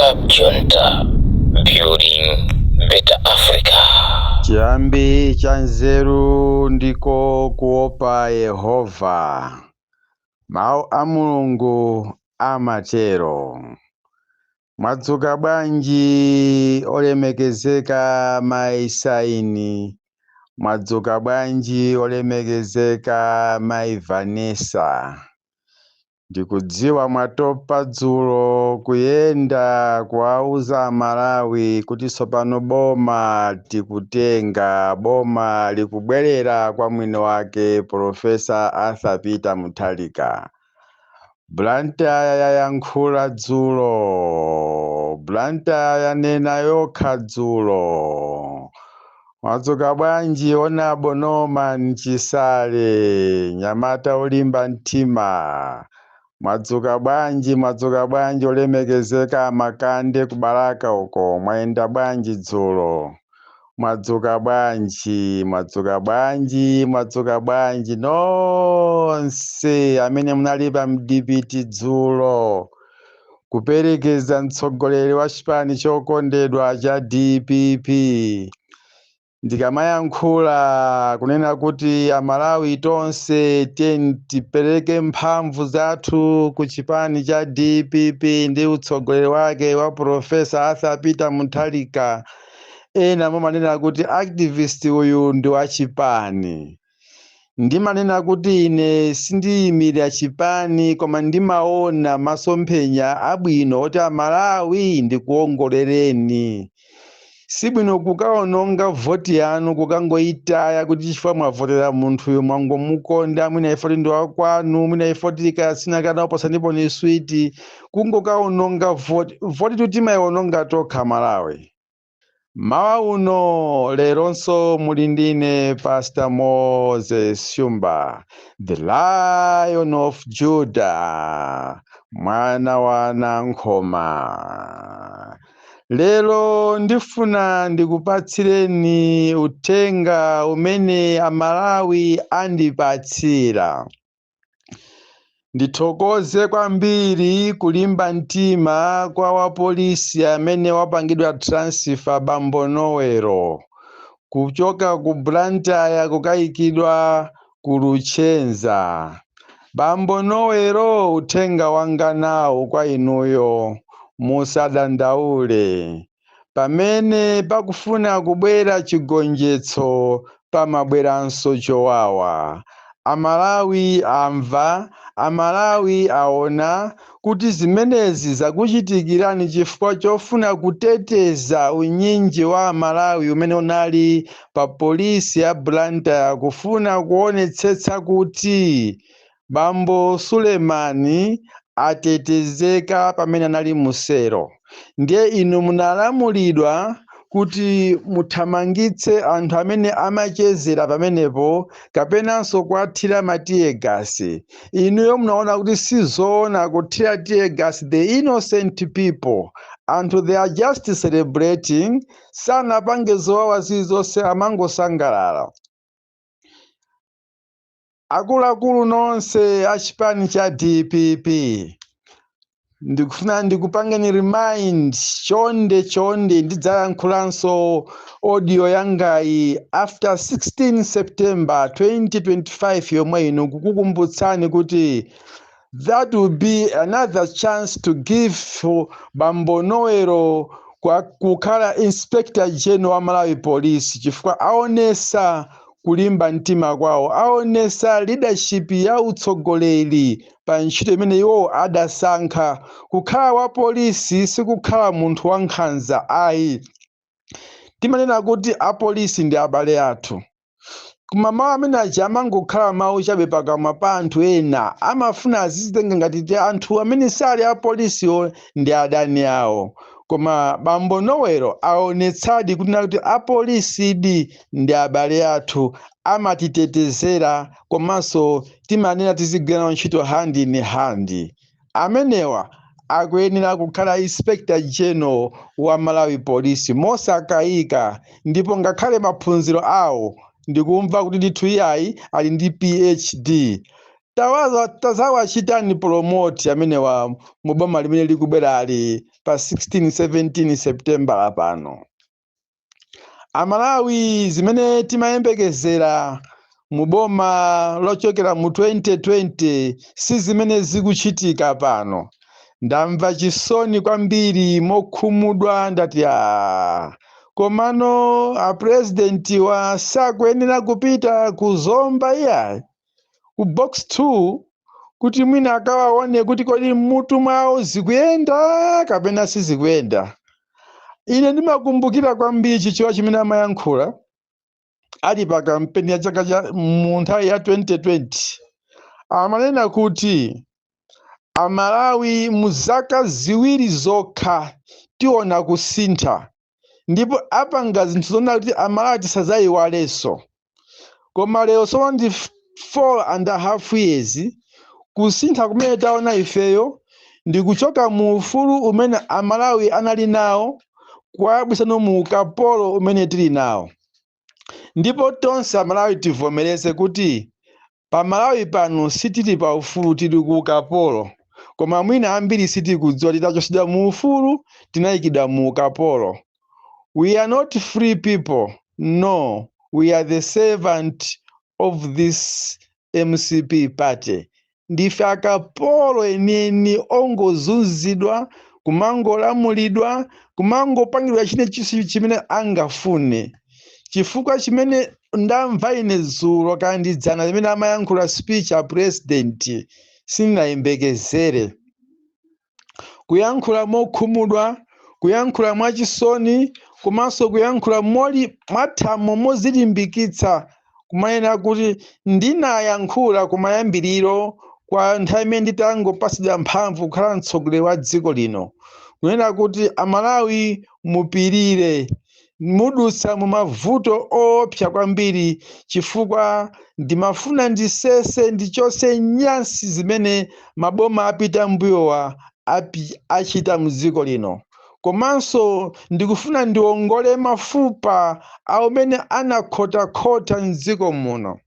Club Junta, building better Africa. Chiyambi cha nzeru ndiko kuopa Yehova. Mawu a Mulungu amatero. Mwadzuka bwanji, olemekezeka Mayi Saini? Mwadzuka bwanji, olemekezeka Mayi Vanessa? Ndikudziwa mwatopa dzulo kuyenda kuwauza Malawi kuti tsopano boma tikutenga, boma likubwerera kwa mwini wake, Professor Arthur Peter Mutharika. Blantyre yayankhula dzulo, Blantyre yanena yokha dzulo. Mwadzuka bwanji, Honourable Norman Chisale, nyamata olimba mtima? Mwadzuka bwanji, mwadzuka bwanji, olemekezeka Makande ku Balaka uko? Mwayenda bwanji dzulo? Mwadzuka bwanji, mwadzuka bwanji, mwadzuka bwanji nonse amene munali pa mdipiti dzulo kuperekeza mtsogoleri wa chipani chokondedwa cha DPP? Ndikamayankhula kunena kuti Amalawi tonse tiyeni tipereke mphamvu zathu ku chipani cha DPP ndi utsogoleri wake wa Professor Arthur Peter Mutharika, ena mumanena kuti activist uyu ndi wa chipani. Ndimanena kuti ine sindiyimira chipani, koma ndimaona masomphenya abwino oti Amalawi ndikuongolereni. Sibwino kukaononga voti yanu, kukangoyitaya kuti chifukwa mwavotera munthuyo, mwangomukonda, mwina ifoti ndi wakwanu, mwina ifoti kasina kana upasanipo ni switi, kungokaononga voti. Voti timayiononga tokha, Malawi. Mawa uno, leronso muli ndine Pastor Moses Shumba, the Lion of Judah, mwana wa Nankhoma. Lero ndifuna ndikupatsireni uthenga umene Amalawi andipatsira. Ndithokoze kwambiri kulimba mtima kwa wapolisi amene wapangidwa transfer, Bambo Nowero, kuchoka ku Blantyre kukayikidwa ku Luchenza. Bambo Nowero, uthenga wanga nawo kwa inuyo: musadandaule. Pamene pakufuna kubwera chigonjetso, pamabweranso chowawa. Amalawi amva, Amalawi aona kuti zimenezi zakuchitikirani chifukwa chofuna kuteteza unyinji wa Amalawi umene unali pa polisi ya Blantyre, kufuna kuonetsetsa kuti Bambo Sulemani atetezeka pamene anali musero. Ndiye inu munalamulidwa kuti muthamangitse anthu amene amachezera pamenepo kapenanso kuwathira ma tear gas. Inuyo munaona kuti sizoona kuthira tear gas the innocent people. Anthu, they are just celebrating, sanapange zowawa zilizonse, amangosangalala. Akuluakulu nonse a chipani cha DPP, ndikufuna ndikupangeni remind. Chonde chonde, ndidzayankhulanso audio yangayi after 16 September 2025 yomwe ino, kukukumbutsani kuti that will be another chance to give Bambo Noero kukhala Inspector General wa Malawi Police, chifukwa aonesa kulimba mtima kwawo, aonesa leadership ya utsogoleri pa ntchito imene iwo adasankha. Kukhala wa polisi sikukhala munthu wankhanza, ayi. Timanena kuti apolisi ndi abale athu, koma mawu amene aja amangokhala mawu chabe pakamwa pa anthu ena. Amafuna azizitenga ngati ti anthu amene sali apolisiwo ndi adani awo. Koma Bambo Nowero aonetsadi kuti apolisidi ndi abale athu, amatitetezera, komanso timanena tizigwira ntchito hand in hand. Amenewa akuyenera kukhala Inspector General wa Malawi Police mosakayika. Ndipo ngakhale maphunziro awo, ndikumva kuti ndithu iyayi, ali ndi PhD. Tawaza tazawachitani promote amenewa mu boma limene likubwerali pa 16 17 September pano. Amalawi, zimene timayembekezera mu boma lochokera mu 2020 si zimene zikuchitika pano. Ndamva chisoni kwambiri, mokhumudwa. Ndati a komano apresidenti wa sakuyenera kupita ku Zomba, iyayi, ku Box 2, kuti mwina akawaone kuti kodi mmutu mwawo zikuyenda kapena sizikuyenda. Ine ndimakumbukira kwambiri Chichewa chimene amayankhula ali pa kampeni ya chaka cha mu nthawi ya 2020. Amanena kuti Amalawi, mu zaka 2 zokha tiona kusintha, ndipo apanga zinthu zonena kuti Amalawi tisadzayiwalenso. Koma lero solo ndi 4.5 years, kusintha kumene taona ifeyo ndi kuchoka mu ufulu umene Amalawi anali nawo kuwabwisano mu ukapolo umene tili nawo. Ndipo tonse Amalawi tivomereze kuti pa Malawi pano sitili pa ufulu, tili ku ukapolo. Koma mwina ambiri sitikudziwa, titachosedwa mu ufulu tinayikidwa mu ukapolo. We are not free people, no, we are the servant of this MCP party. Ndife akapolo enieni, ongozunzidwa, kumangolamulidwa, kumangopangidwa chine chisi chimene angafune. Chifukwa chimene ndamva ine dzulo kandi dzana limene amayankhula speech a president, sindinayembekezere kuyankhula mokhumudwa, kuyankhula mwachisoni, komanso kuyankhula moli mwathamo, mozilimbikitsa, kumanena kuti ndinayankhula kumayambiriro kwa nthawi imene nditangopasidwa mphamvu kukhala mtsogoleri wa dziko lino, kunena kuti Amalawi mupirire, mudutsa mu mavuto oopsa kwambiri, chifukwa ndimafuna ndisese, ndichose nyansi zimene maboma apita mbuyowa achita mdziko lino, komanso ndikufuna ndiwongole mafupa amene anakhotakhota mdziko muno.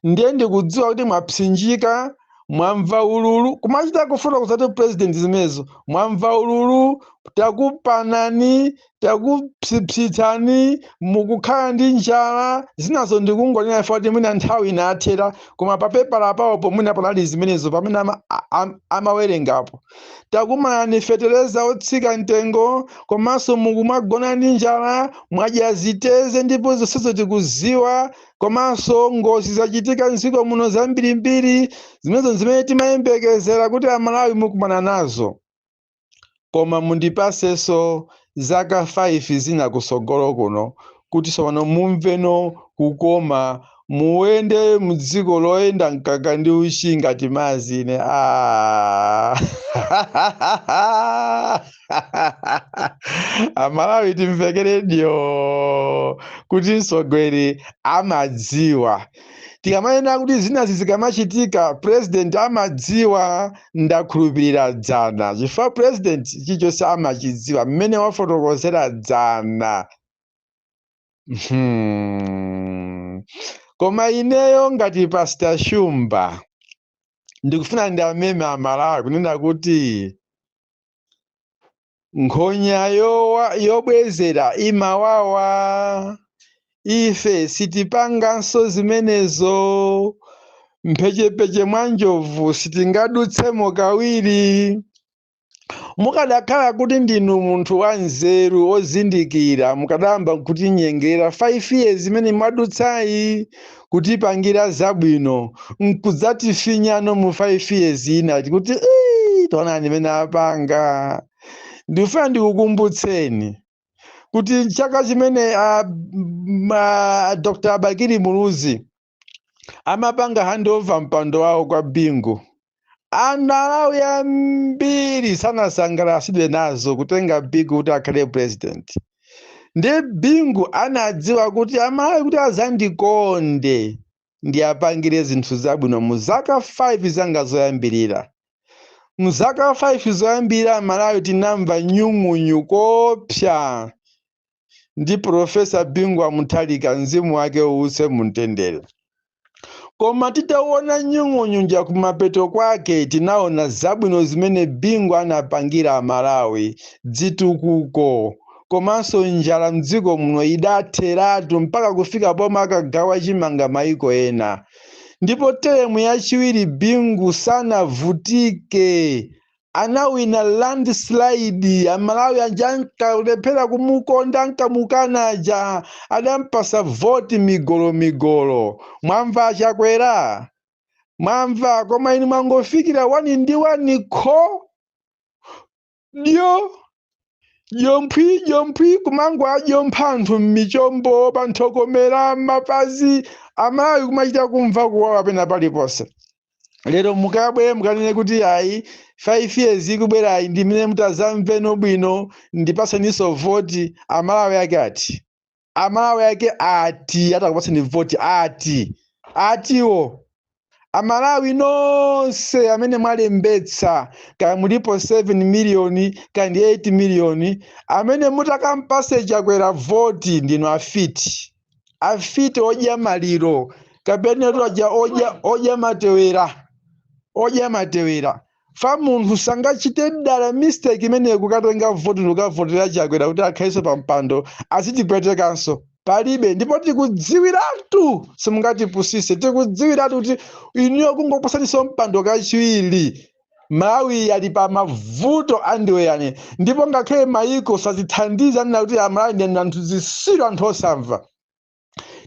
Ndiye ndikudziwa kuti mwapsinjika, mwamva ululu. Kumachita kufotokoza kuti president zimenezo, mwamva ululu, takupanani, takupsipsitsani, mukukhala ndi njala. Zinazo ndikungonena ife kuti mwina nthawi inathera, koma papepala pawopo mwina panali zimenezo pamene amawerengapo. Takumanani fetereza otsika mtengo, komanso mukumagona ndi njala, mwadya ziteze, ndipo zonsezo tikuziwa. Komanso ngozi zachitika mdziko muno zambirimbiri. Zimenezo zimene timayembekezera kuti Amalawi mukumana nazo. Koma mundipasenso zaka 5 zina kusogolo kuno, kuti tsopano mumveno kukoma, muyende mdziko loyenda mkaka ndi uchi ngati madzi. Ine Amalawi timvekere dyo kuti mtsogoleri amadziwa. Tikamanena kuti zinazi zikamachitika president amadziwa, ndakhulupirira dzana, chifukwa president chilichonse amachidziwa mmene wafotokozera dzana. Koma ineyo ngati Pastor Shumba ndikufuna ndameme Amalawi kunena kuti nkhonya yobwezera imawawa. Ife sitipanganso zimenezo. Mphechepeche mwa njovu sitingadutsemo kawiri. Mukadakhala kuti ndinu munthu wanzeru wozindikira, mukadayamba kutinyengera 5 years imene mwadutsayi, kutipangira zabwino, nkudzatifinyano mu 5 years ina kuti "Ii, taonani imene apanga." Ndikufuna ndikukumbutseni kuti chaka chimene Dr. Bakili Muluzi amapanga handover mpando wawo kwa Bingu, Amalawi ambiri sanasangalatsidwe nazo kutenga Bingu kuti akhale president. Ndi Bingu anadziwa kuti Amalawi kuti azandikonde ndiyapangire zinthu zabwino mu zaka 5 zanga zoyambirira. Mu zaka 5 zoyambirira, Amalawi tinamva nyung'unyu kopsa ndi Professor Bingu wa Mutharika, mzimu wake uwuse mumtendere. Koma Koma titaona nyung'unyunja kumapeto kwake, tinaona zabwino zimene Bingu anapangira Amalawi, dzitukuko komanso njala mdziko muno idatheratu mpaka kufika pomwe akagawa chimanga maiko ena. Ndipo term yachiwiri Bingu sanavutike, anawina landslide. Amalawi aja ankalephera kumukonda, ankamukana aja, adampasa voti migolo migolo. Mwamva, Chakwera? Mwamva? Koma inu mwangofikira 1 ndi 1 kho dyo dyomphwi dyomphwi, kumango adyompha anthu m'michombo, panthokomera, mapazi. Amalawi kumachita kumva kuwawa pena paliponse. Lero mukabwere mukanene kuti ayi, 5 years ikubwerayi ndimene mutazamveno bwino, ndipaseninso voti. Amalawi ake ati? Amalawi ake ati atakupaseni voti ati atiwo? Amalawi nonse amene mwalembetsa, kaya mulipo 7 miliyoni kaya ndi 8 miliyoni, amene mutakampase Chakwera voti ndinu afiti, afiti odya maliro kapena odya odya odya matewera, odya matewera. Fa munthu sangachite dala mistake imeneyo kukatenga voti ndikukavotera Chakwera kuti akhalenso pa mpando azitipwetekanso. Palibe. Ndipo tikudziwiratu, simungatipusise. Tikudziwiratu kuti inuyo kungopusaninso mpando kachiwiri, Malawi ali pa mavuto andiweyani. Ndipo ngakhale mayiko sazithandiza anena kuti Amalawi ndi anthu zisilu, anthu osamva.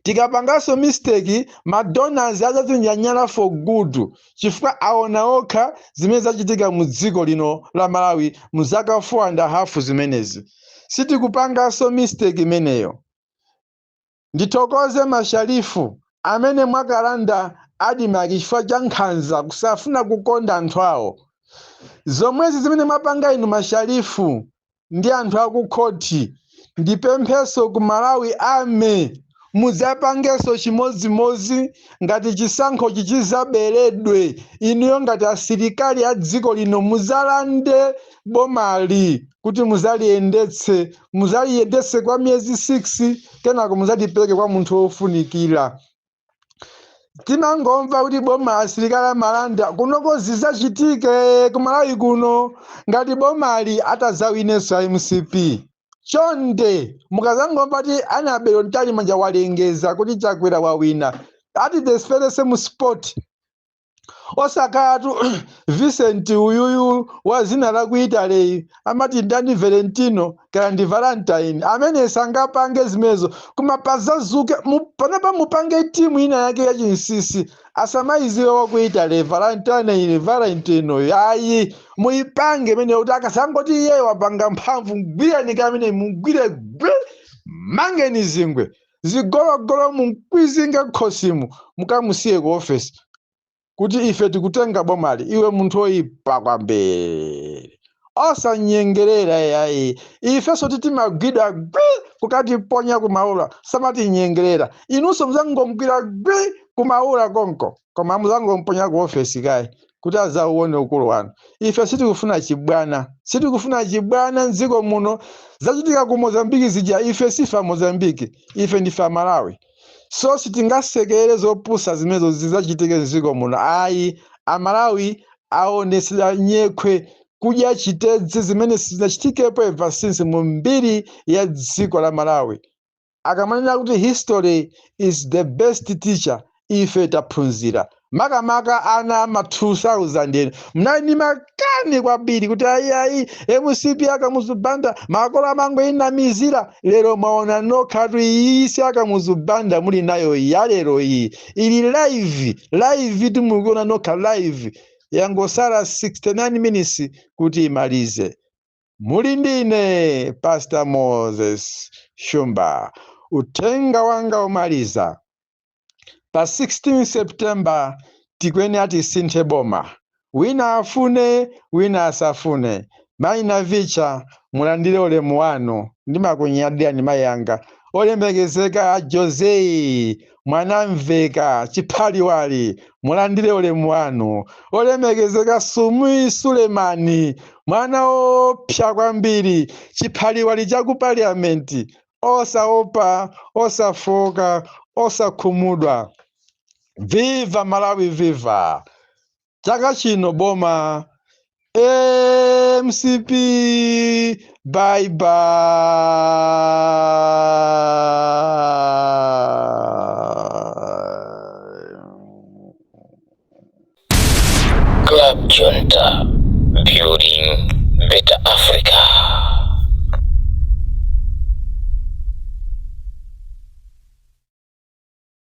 Tikapanganso mistake, madonors adzazinyanyala for good, chifukwa aona okha zimene zachitika mu dziko lino la Malawi mu zaka 4 and a half zimenezi. Sitikupanganso mistake imeneyo. Ndithokoze masharifu amene mwakalanda ADMARC chifukwa cha nkhanza, kusafuna kukonda anthu awo. Zomwezi zimene mwapanga inu masharifu ndi anthu akukhoti, ndipempheso ku Malawi Army mudzapangenso chimodzimodzi ngati chisankhochi chizaberedwe. Inuyo ngati asilikali a dziko lino muzalande bomali kuti muzaliyendetse, muzaliyendetse kwa miyezi 6, kenako muzalipereke kwa munthu wofunikira. Timangomva kuti boma asilikali amalanda. Kunoko zizachitike ku Malawi kuno ngati bomali atazawinenso MCP. Chonde, mukazangomva kuti Annabel Mtalimanja walengeza kuti Chakwera wawina, at the very same spot, osakhalatu Vincent uyuyu wa zina la ku Italy amati ndani, Valentino kaya ndi Valentine, amene sangapange zimenezo. Koma pazazuke panopa mupange timu ina yake yachinsisi, asamayiziwe wa ku Italy Valentine, Valentino yayi. Muyipange imene kuti akasangoti iyeyo wapanga mphamvu, mgwireni kamene mugwire gwe, mangeni zingwe zigologolo, mukwizinge khosimu, mukamusiye ku ofesi kuti ife tikutenga bomali. Iwe munthu oyipa kwambiri, osanyengerera yayi. Ifenso titimagwidwa gwi kukatiponya kumaula, samatinyengerera. Inunso muzangomgwira gwi kumaula konko, koma muzangomponya ku ofesi kayi kuti azauone ukulu wanu. Ife sitikufuna chibwana, sitikufuna chibwana mdziko muno. Zachitika ku Mozambiki zija, ife sifa Mozambiki, ife ndife Amalawi, so sitingasekere zopusa zimenezo zizachitike mdziko muno ayi. Amalawi aonesera nyekhwe kudya chitedze zimene sizinachitikepo ever since mu mbiri ya dziko la Malawi. Akamanena kuti history is the best teacher, ife taphunzira. Makamaka ana ama 2000 eno mnali ndi makani kwambiri kuti ayiayi, MCP akamuzubanda, makolo amangoinamizira. Lero mwaona nokhatu, iyi si akamuzubanda muli nayo ya lero. Iyi ili live, live, timukuona nokha live. Yangosala 69 minutes kuti imalize. Muli ndine Pastor Moses Shumba. Uthenga wanga umaliza: pa 16 September tikuyenera tisinthe boma, wina afune wina asafune. Mayi Navicha, mulandire ulemu wanu, ndimakunyadirani mayi anga olemekezeka. A Jose Mwanamveka Chiphaliwali, mulandire ulemu wanu. Olemekezeka Sumi Sulemani, mwana wopsa kwambiri, chiphaliwali cha ku parliament, osaopa, osafoka, osakhumudwa. Viva Malawi, viva! Chaka chino boma MCP, bye bye. Club Junta, building better Africa.